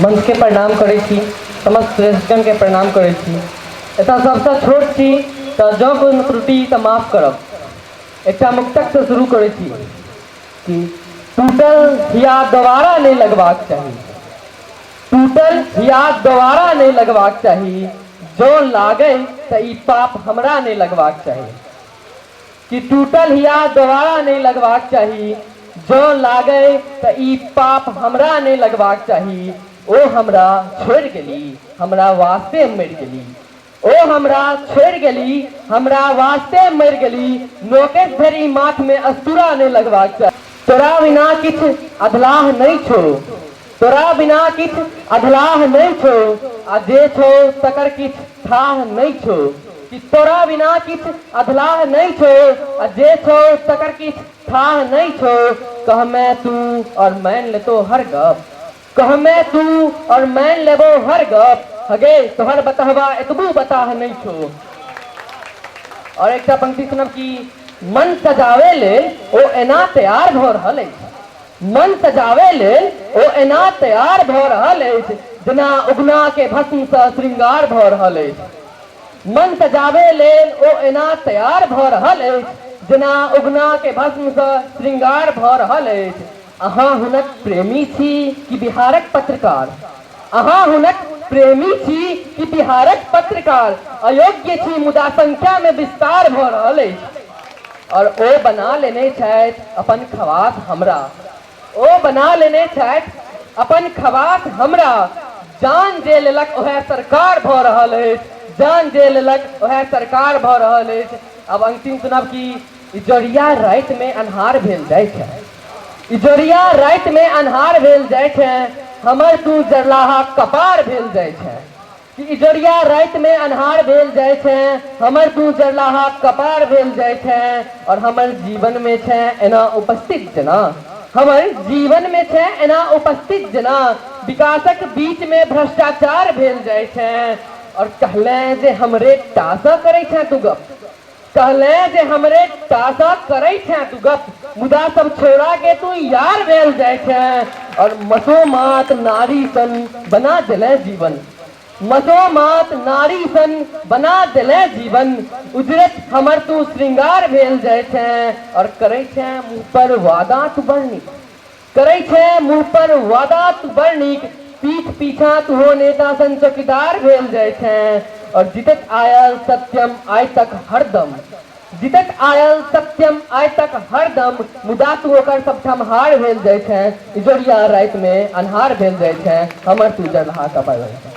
मंचके प्रणाम करै छी, समस्त श्रेष्ठगणके प्रणाम करै छी। एतऽ सबसँ छोट छी तऽ जँ कोनो त्रुटि तऽ माफ करब। एकटा मुक्तकसँ शुरू करै छी कि टूटल हिया दोबारा नहि लगबाक चाही, टूटल हिया दोबारा नहि लगबाक चाही, जँ लागै तऽ ई पाप हमरा नहि लगबाक चाही। कि टूटल हिया दोबारा नहि लगबाक चाही, जँ लागै तऽ ई पाप हमरा नहि लगबाक चाही। ओ हमरा छोड़ि गेली, हमरा वास्ते मरि गेली, ओ हमरा छोड़ि गेली, हमरा वास्ते मरि गेली, नोकेश धरि माथमे अस्तूरा नहि लगबाक चाही। तोरा बिना किछु अधलाह नहि छौ, तोरा बिना किछु अधलाह नहि छौ, आ जे छौ तकर किछु थाह नहि छौ। कि तोरा बिना किछु अधलाह नहि छौ, आ जे छौ तकर किछु थाह नहि छौ। कहमे तू और मानि लेतो हर गप, कहमे तू और मानि लेबो हर गप, हगे तोहर बतहबा एतबू बताह नहि छौ। और एकटा पंक्ति सुनब कि मन सजावे लेल ओ एना तैयार भऽ रहल अछि, मन सजावे लेल ओ एना तैयार भऽ रहल अछि जेना उगना के भस्मसँ श्रृंगार भऽ रहल अछि। मन सजावे लेल ओ एना तैयार भऽ रहल अछि जेना उगना के भस्मसँ श्रृंगार भऽ रहल अछि। अहाँ हुनक प्रेमी छी कि बिहारक पत्रकार, अहाँ हुनक प्रेमी छी कि बिहारक पत्रकार, अयोग्य छी मुदा संख्यामे विस्तार भऽ रहल अछि। आओर ओ बना लेने छथि अपन खवास हमरा, ओ बना लेने छथि अपन खवास हमरा, जान जे लेलक ओएह सरकार भऽ रहल अछि, जान जे लेलक ओएह सरकार भऽ रहल अछि। आब अंतिम सुनब कि इजोरिया रातिमे अन्हार भेल जाइ छै, इजोरिया रातिमे अन्हार भेल जाइ छै, हमर तू जरलाहा कपार भेल जाइ छै। कि इजोरिया रातिमे अन्हार भेल जाइ छै, हमर तू जरलाहा कपार भेल जाइ छै। और हमर जीवनमे छै एना उपस्थित जेना, हमर जीवनमे छै एना उपस्थित जेना, विकासक बीचमे भ्रष्टाचार भेल जाइ छै। और कहले जे हमरे टासँ करै छै तू गप, कहले जे हमरे टासँ करै छें तू गप, मुदा सब छौड़ा के तू यार भेल जाइ छें। और मसोमात नारी सन बना देले जीवन, मसोमात नारी सन बना देले जीवन, उजरत हमर तू श्रृंगार भेल जाइ छें। और करै छें मुँह पर वादा तू बड़ नीक, करै छें मुँह पर वादा तू बड़ नीक, पीठ पीछा तूहो नेता सन चौकीदार भेल जाइ छें। और जीतैत आयल सत्यम आइ तक हरदम, जीतैत आयल सत्यम आइ तक हरदम, मुदा तू ओकर सबठाम हार भेल जाइ छें। इजोरिया रातिमे अन्हार भेल जाइ छें, हमर तू जरलाहा कपार भेल।